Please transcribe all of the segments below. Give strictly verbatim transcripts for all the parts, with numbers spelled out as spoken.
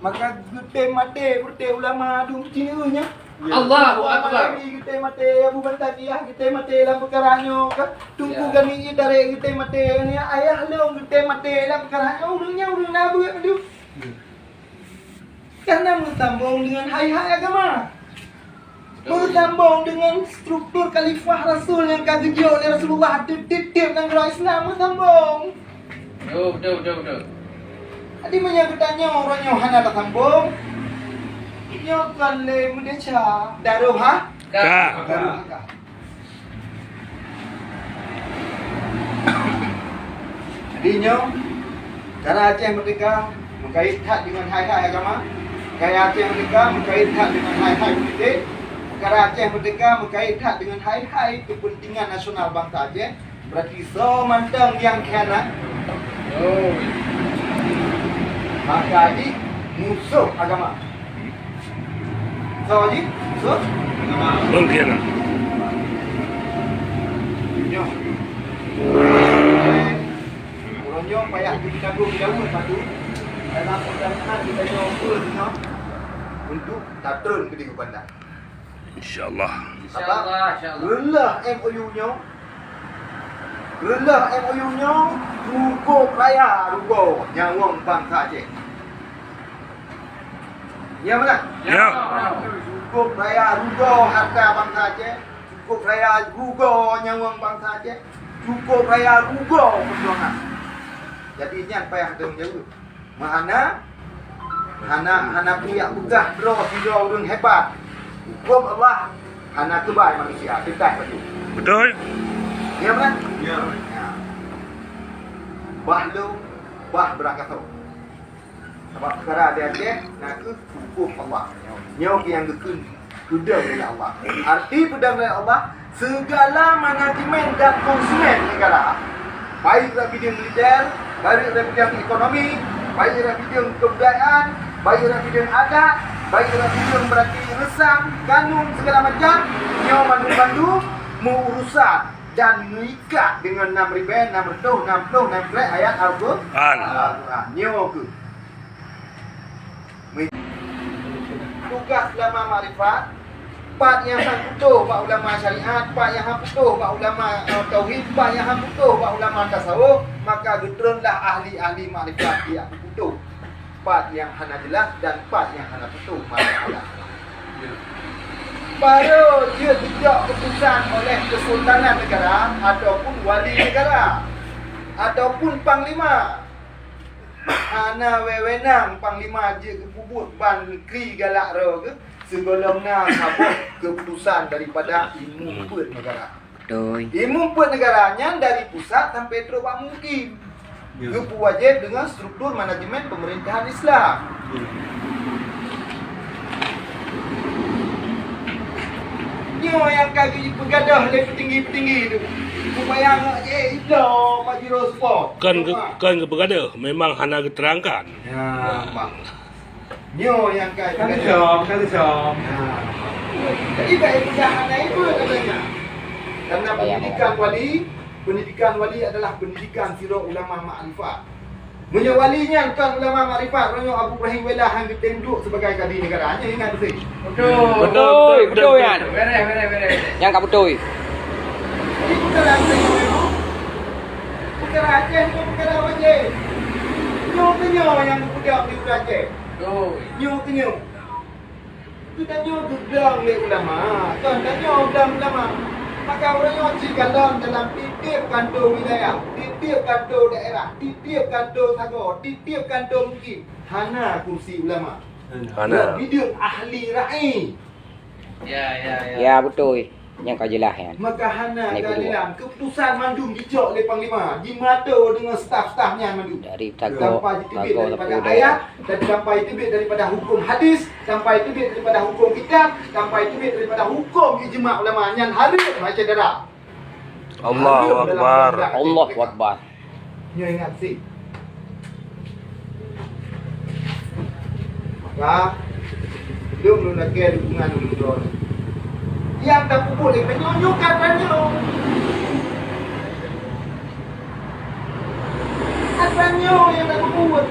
Maka geutem maté peureté ulama dum cineue nyan. Ya. Allahu Akbar. Nabi geutem maté, Abu Bakar Siddiq geutem maté lam peukara nyoe ka. Teungku Ya. Gani Itarek geutem maté, ni ayah lôn geutem maté lam peukara nyoe. Ureueng nyan ureueng na beuet mandum. Ya. Karena meusambong dengan hai-hai agama. Meusambong dengan struktur khalifah rasul nyang ka geujok lé Rasulullah tiep-tiep nanggroe Islam meusambong. Betul, betul, betul, betul. Jadi meunyoe geutanyoe uroe nyoe hana tasambong, nyoe kon lé meudesya daroha. Ka. Daroha ka. Jadi nyoe, peukara Aceh Merdeka meukait that dengan hai-hai agama, peukara Aceh Merdeka meukait that dengan hai-hai politik, peukara Aceh Merdeka meukait that dengan hai-hai kepentingan nasional bansa Aceh. Berarti soe mantong nyang khianat, maka jih musoh agama. Soe jih? Soe? Pengkhianat. Nyoe. Ureueng nyoe payah geutanggong jaweueb patu dalam peudatangan geutanyoe peue nyoe untuk tatreun keu di Banda. Insya Allah. Insya Allah, insya Allah. Reuloh M O U nyoe, reuloh M O U nyoe cukup raya rugoe nyawöng bansa Aceh. Ya, betul? Ya. Cukup raya rugoe harta bansa Aceh, cukup raya rugoe nyawöng bansa Aceh, cukup raya rugoe peujuangan. Jadi nyan payah tanggung jaweueb. Meuhana, hana, hana peue jak peugah droe sidroe ureueng hebat. Huköm Allah hana keubai manusia, teuntang bacut. Betul. Ya, betul? Ya. Ya. Bah lôn, bah beurangkasoe. Sabab peukara di Aceh na kheueh huköm Allah. Nyoe nyang geukheun peudong lé Allah. Arti peudong lé Allah, segala manajemen dan konsumen negara, baik dalam bidang militer, baik dalam bidang ekonomi, baik dalam bidang kebudayaan, baik dalam bidang adat, baik dalam bidang berarti reusam, kanun, segala macam, nyoe mandum-mandum meuurusan dan meuikat dengan enam ribèe enam ratus enam puluh enam ayat Al-Quran. Al-Quran. Nyoe kheueh. Tugaih ulama makrifat, pat nyang han putôh bak ulama syariat, pat nyang han putôh bak ulama, eh, tauhid, pat nyang han putôh bak ulama tasawuf, maka geutreunlah ahli-ahli makrifat nyang putôh. Pat nyang hana jeulaih dan pat nyang hana putôh masalah. Baru jeuet geujok keuputusan oleh Kesultanan Negara ataupun Wali Negara ataupun Panglima. Hana wewenang panglima jeuet geupeubuet ban neugri galak droe geuh sigohlom na saboh keuputusan daripada imeum peuet neugara. Beutôi. Imeum peuet neugara nyan dari pusat sampai trok bak mukim. Ya. Geupeuwajéb deungon struktur manajemen peumeurintahan Islam. Ya. Nyoe nyang ka geupeugadôh lé peutinggi-peutinggi tu. Supaya ngok jih ibloe Pajero Sport. Kon geu-, kon geupeugadôh, memang hana geuteurangkan. Ya, bah. Nyoe nyang ka geugadôh. Kan som, kan som. Ya. Jadi, bak ibadah hana ibu katanya. Karena pendidikan wali, pendidikan wali adalah pendidikan sidroe ulama makrifat. Meunyoe wali nyan kon ulama makrifat, meunyoe Abu Ibrahim Welah han geutem duek sibagai kadi neugara, nyan ingat beutôi. Beutôi, beutôi, beutôi, nyan. Beres, beres, beres. Nyan ka beutôi. Jadi, peukara Aceh nyoe, peukara Aceh nyoe peukara wajéb. Nyoe keuh nyoe nyang geupeugah di ureueng Aceh. Beutôi. Nyoe keuh nyoe. Geutanyoe geublang lé ulama, kon tanyoe blang ulama. Maka uroe nyoe cit kalon dalam tieb-tieb kantô wilayah, tieb-tieb kantô daerah, tieb-tieb kantô sagoe, tieb-tieb kantô mukim, hana kursi ulama. Hana. Nyoe bideueng ahli ra'i. Ya, ya, ya. Ya, beutôi. Nyang ka jeulaih nyan. Maka hana keadilan. Keuputusan mandum jicok lé panglima, jimato deungon staf-staf nyan mandum. Dari sagoe, tanpa jiteubiet daripada ayat, dan tanpa jiteubiet daripada huköm hadis, tanpa jiteubiet daripada huköm kitab, tanpa jiteubiet daripada huköm ijma ulama nyan hareuem hai syedara. Allahu Akbar. Allahu Akbar. Nyoe ingat sit. Maka, lôn lôn lakèe dukungan ulôn droe. Nyang tapeubuet lé tanyoe nyoe ka tanyoe. Ka tanyoe nyang tapeubuet.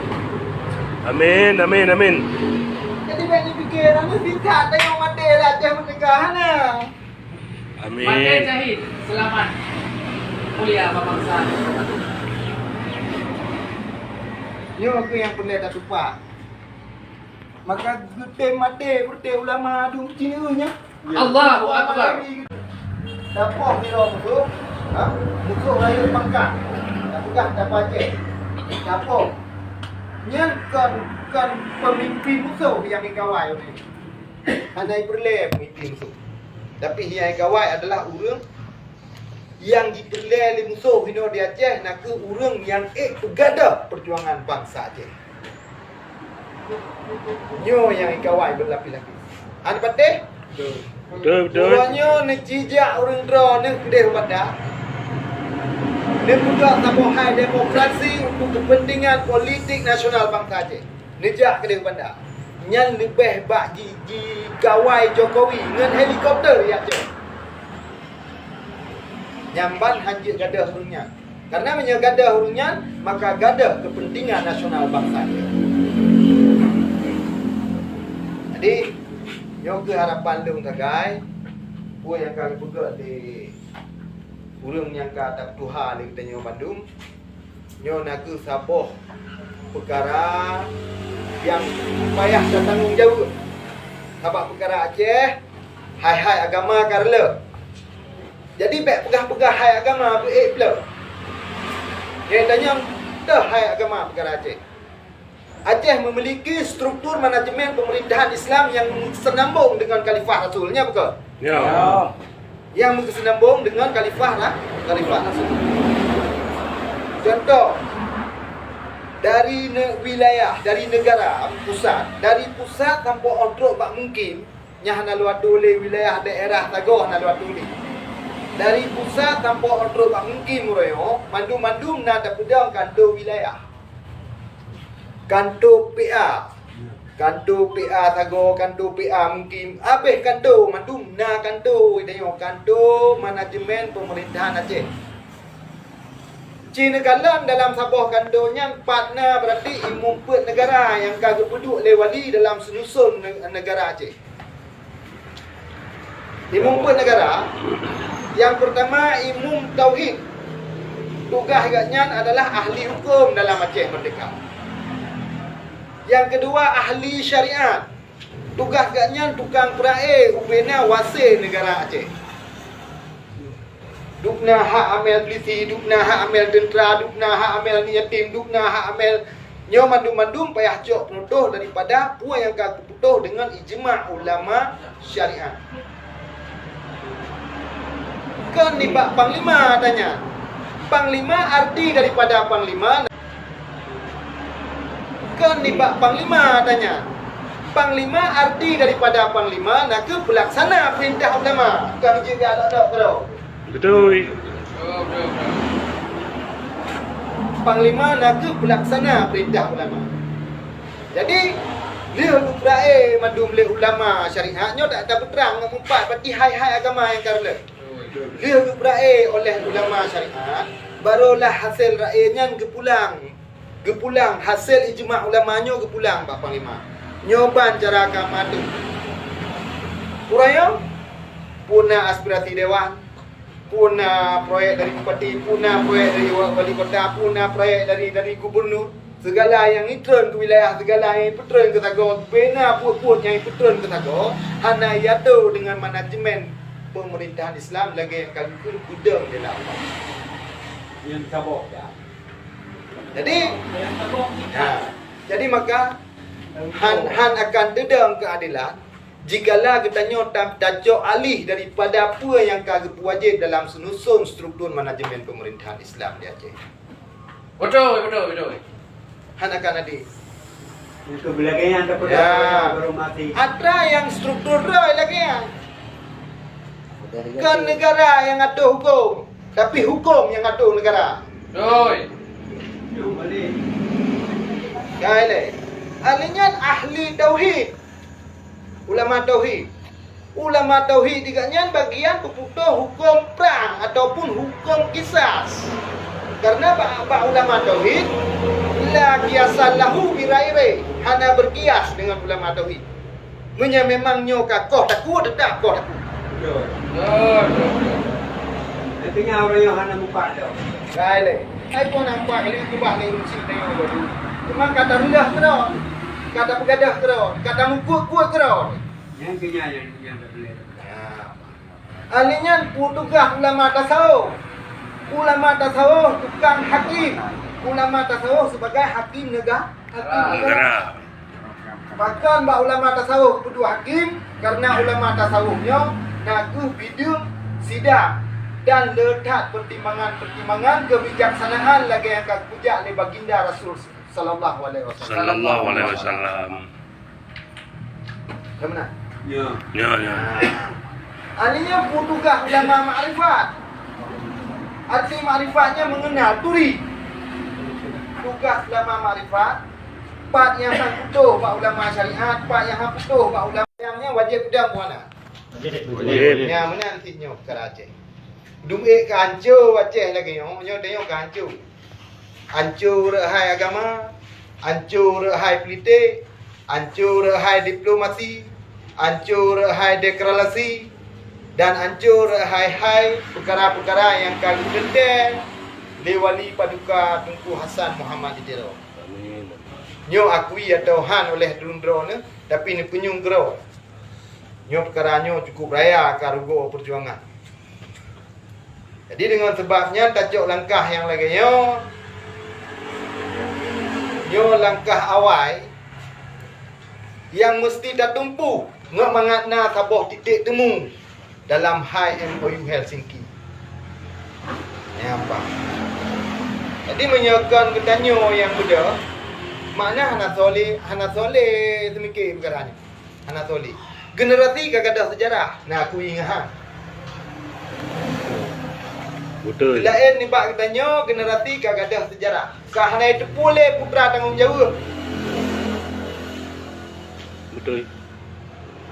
Amin, amin, amin. Jadi bèk jipike, nanggroe sisat tanyoe maté lé Aceh Merdeka hana. Amin. Maté syahid, selamat mulia bak bansa. Nyoe keuh nyang peureulèe tatupat. Maka geutem maté peureté ulama dum cineue nyan. Allahu Akbar. Tapoh sidroe musoh, ha? Musoh rayeuk pangkat. Tapeugah tapa Aceh. Tapoh. Nyan kon, kon peumimpin musoh nyang ikawai ulèe. Hana ipeureulèe peumimpin musoh. Tapi nyang ikawai adalah ureueng nyang jipeureulèe lé musoh inoe di Aceh, na kheueh ureueng nyang ék peugadôh peujuangan bansa Aceh. Nyoe nyang ikawai beulapis-lapis. Hana patéh? Beutôi, beutôi. Uroe nyoe neucijak ureueng droeneuh keudéh u Banda. Neupeugah saboh hai demokrasi untuk kepentingan politik nasional bansa Aceh. Neujak keudéh u Banda. Nyan leubeh bak ji-, jikawai Jokowi ngon helikopter jak jok. Nyan ban han jeuet gadôh ureueng nyan. Karena meunyoe gadôh ureueng nyan, maka gadôh kepentingan nasional bansa. Jadi, nyoe keuh harapan lôn sagai, peue nyang ka geupeugah lé ureueng nyang ka tapeutuha lé geutanyoe bandum, nyoe na kheueh saboh peukara nyang payah tatanggong jaweueb. Sabab peukara Aceh, hai-hai agama ka reuloh. Jadi, bèk peugah-peugah hai agama beu-ék bloe. Nyang tanyong toh hai agama peukara Aceh. Aceh memiliki struktur manajemen pemerintahan Islam yang senambung dengan Khalifah Rasul. Nya beutôi? Ya. Yang meukeuseunyambong dengan Khalifah Ra-, Khalifah Rasul. Contoh, dari ne-, wilayah, dari negara pusat, dari pusat sampoe 'oh trok bak Mukim, nyan hana lôn atoe lé, wilayah daerah sagoe hana lôn atoe lé. Dari pusat sampoe 'oh trok bak Mukim uroe nyoe, mandum-mandum na tapeudong kantô wilayah. Kantô P A. Kantô P A sagoe, kantô P A Mukim. Abéh kantô, mandum na kantô, tanyoe kantô manajemen pemerintahan Aceh. Ci neukalon dalam saboh kantô nyan pat na, berarti imeum peuet negara nyang ka geupeuduek lé wali dalam seunuson ne-, negara Aceh. Imeum peuet negara, nyang peurtama imeum tauhid. Tugaih gobnyan adalah ahli huköm dalam Aceh Merdeka. Nyang keudua ahli syariat. Tugaih gobnyan tukang peurae ubena wase negara Aceh. Dubna hak amel pulisi, dubna hak amel teuntra, dubna hak amel yatim, dubna hak amel, nyoe mandum-mandum payah cok peunutoh daripada peue nyang ka geupeutoh deungon ijma ulama syariat. Kon nibak panglima tanya. Panglima arti daripada panglima Kon nibak panglima tanya. Panglima arti daripada panglima na kheueh peulaksana peurintah ulama. Kon jeuet lok-lok keudroe. Beutôi. Panglima na kheueh peulaksana peurintah ulama. Jadi, lheueh geupeureulèe mandum lé ulama syariat nyoe dak tapeutrang ngon meupat bak hai-hai agama nyang ka reuloh. Lheueh geupeureulèe oleh ulama syariat, barolah hasé rayeuk nyan geupulang. Geupulang, hasé ijma ulama nyoe geupulang bak panglima. Nyoe ban cara ka mandum. Uroe nyoe, peue na aspirasi dewan, peue na proyek dari bupati, peue na proyek dari wa-, wali kota, peue na proyek dari, dari gubernur. Segala nyang itreun keu wilayah, segala nyang ipeutreun keu sagoe, bubena buet-buet nyang ipeutreun keu sagoe, hana iatoe deungon manajemen pemerintahan Islam lagèe nyang ka geukheun peudong di lam. Nyang saboh dah. Jadi, ha, jadi maka han, han akan teudong keuadelan jikalau geutanyoe ta-, tacok alih daripada peue nyang ka geupeuwajéb dalam seunuson struktur manajemen pemerintahan Islam di Aceh. Beutôi, beutôi, beutôi. Han akan adé. Nyang keu beulagèe nyan tapeugah Ya. baru mati. Atra nyang struktur droe lagèe nyan. Kon negara nyang atur huköm, tapi huköm nyang atur negara. Beutôi. Gai lé. Ahli nyan ahli tauhid. Ulama tauhid. Ulama tauhid di gobnyan bagian peuputôh huköm prang ataupun huköm kisas. Karena bak, bak ulama tauhid, La kiasa lahu bi ghairi, hana berkias dengan ulama tauhid. Meunyoe memang nyoe ka koh takot, tetap koh takot. Betul. Betul. Artinya orang yang hana muka dah. Baik leh. Hai pun nampak kali keubah lé ureueng syiek tanyoe baru. Cuma ka tarendah keudroe, ka tapeugadah keudroe, ka tameukuet-kuet keudroe. Nyang keu nyan nyang, nyang tak boleh. Nah. Ahli nyan peue tugaih ulama tasawuf. Ulama tasawuf tukang hakim. Ulama tasawuf sebagai hakim nega-, hakim negara. Negara. Pakon bak ulama tasawuf peuduek hakim, karena ulama tasawuf nyoe na kheueh bideueng sidang dan le that pertimbangan-pertimbangan kebijaksanaan lagèe nyang ka geujak lé Baginda Rasul sallallahu alaihi wasallam. Sallallahu alaihi wasallam. Ka meunan? Ya. Ya, ya. Nah. Ahli nyan peue tugaih ulama makrifat. Arti makrifat nyan mengenal, turi. Tugaih ulama makrifat, pat nyang han putôh bak ulama syariat, pat nyang han putôh bak ulama, nyang nyan wajéb peudong buana. Wajéb. Ya, meunan cit nyoe peukara Aceh. Dum ék ka hanco Aceh lagèe nyoe, nyoe tanyoe ka hanco. Hanco rot hai agama, hanco rot hai politik, hanco rot hai diplomasi, hanco rot hai deklarasi, dan hanco rot hai-hai peukara-peukara nyang ka geuteuntèe lé Wali Paduka Teungku Hasan Muhammad di Tiro. Amin. Nyoe akui atau han oleh droeneuh, tapi neupeunyueng keudroe. Nyoe peukara nyoe cukup raya ka rugoe peujuangan. Jadi, deungon sabab nyan tacok langkah nyang lagèe nyoe, nyoe langkah awai nyang meuseuti tatumpu ngon mangat na saboh titik temu dalam hai M O U Helsinki. Nyan bah. Jadi, meunyoe kon geutanyoe nyang beudôh, makna hana soleh, hana soleh seumiké peukara nyoe. Hana soleh. Generasi ka gadôh seujarah, na aku ingat. Beutôi. Laén nibak geutanyoe, generasi ka gadôh seujarah. Ka hana jiteupeue lé putra tanggông jaweueb. Beutôi.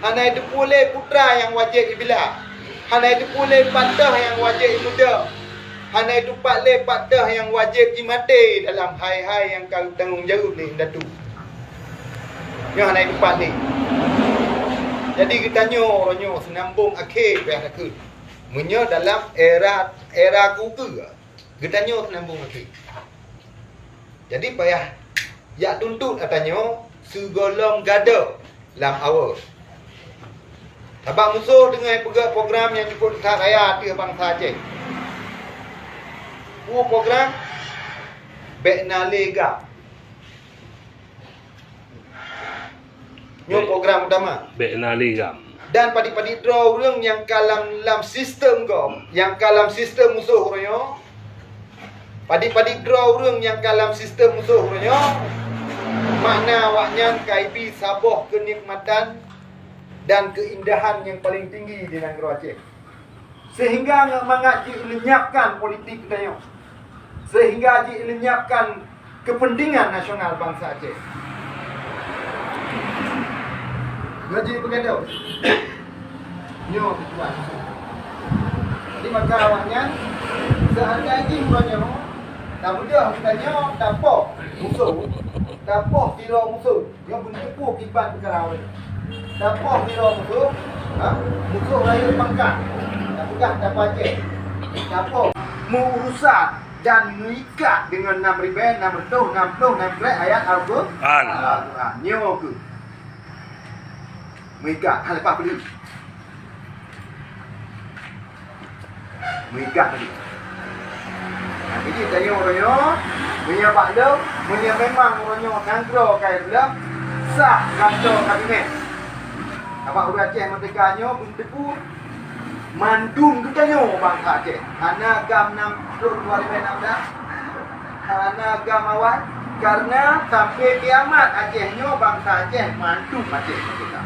Hana jiteupeue lé putra nyang wajéb jibila. Hana jiteupeue lé pat teuh nyang wajéb jimeudeuh. Hana jiteupeue lé pat teuh nyang wajéb jimaté dalam hai-hai nyang ka tanggông jaweueb lé indatu. Nyoe hana jiteupeue lé. Jadi geutanyoe uroe nyoe seunambong akhé payah takheun. Meunyoe dalam era, era kukeue, geutanyoe seunambong akhé. Jadi payah jak tuntot ata nyoe sigohlom gadôh lam awe. Sabab musoh teungoh peugöt program nyang cukup that raya ateueh bansa Aceh. Peue program? Bèk na lé gam. Nyoe program utama. Bèk na lé gam. Dan padit-padit droe ureueng nyang ka lam, lam sistem gob, nyang ka lam sistem musoh uroe nyoe, padit-padit droe ureueng nyang ka lam sistem musoh uroe nyoe, makna awaknyan ka ibi saboh keunikmatan dan keuindahan nyang paleng tinggi di nanggroe Aceh. Sehingga ngon mangat jih lenyapkan politik geutanyoe. Sehingga jih lenyapkan kepentingan nasional bansa Aceh. Ngon jih beugadôh. Nyoe tujuan. Jadi maka awaknyan seandai jih uroe nyoe tabeudôh geutanyoe tapoh musoh, tapoh sidroe musoh. Nyoe beuteupeue kiban peukara ureueng. Tapoh sidroe musoh, ha? Musoh rayeuk pangkat. Tapeugah tapeujeuet. Tapoh meuurusan dan meuikat deungon nam ribèe nam reutôh nam ploh nam peuet ayat Al-Qur-, An. Al-Quran. Nyoe keuh. Meuikat, ha, leupah peuleueh. Meuikat tadi. Nah, jadi tanyoe uroe nyoe, meunyoe bak lôn, meunyoe memang uroe nyoe nanggroe ka lheueh sah kantor kabinet. Sabab ureueng Aceh merdeka nyoe beuteupeue mandum geutanyoe bansa Aceh. Hana gam nam ploh dua ribèe nam blah. Hana gam awai. Karena sampai kiamat Aceh nyoe bansa Aceh mandum Aceh merdeka.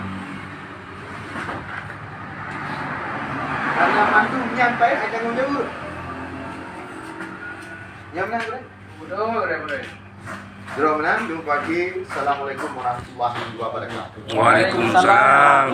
Karena mandum nyan payah tanggong jaweueb. Nyan meunan, Gurèe? Betul, Gurèe, betul. Jroh meunan, jumpa lagi. Assalamualaikum warahmatullahi wabarakatuh. Waalaikumsalam.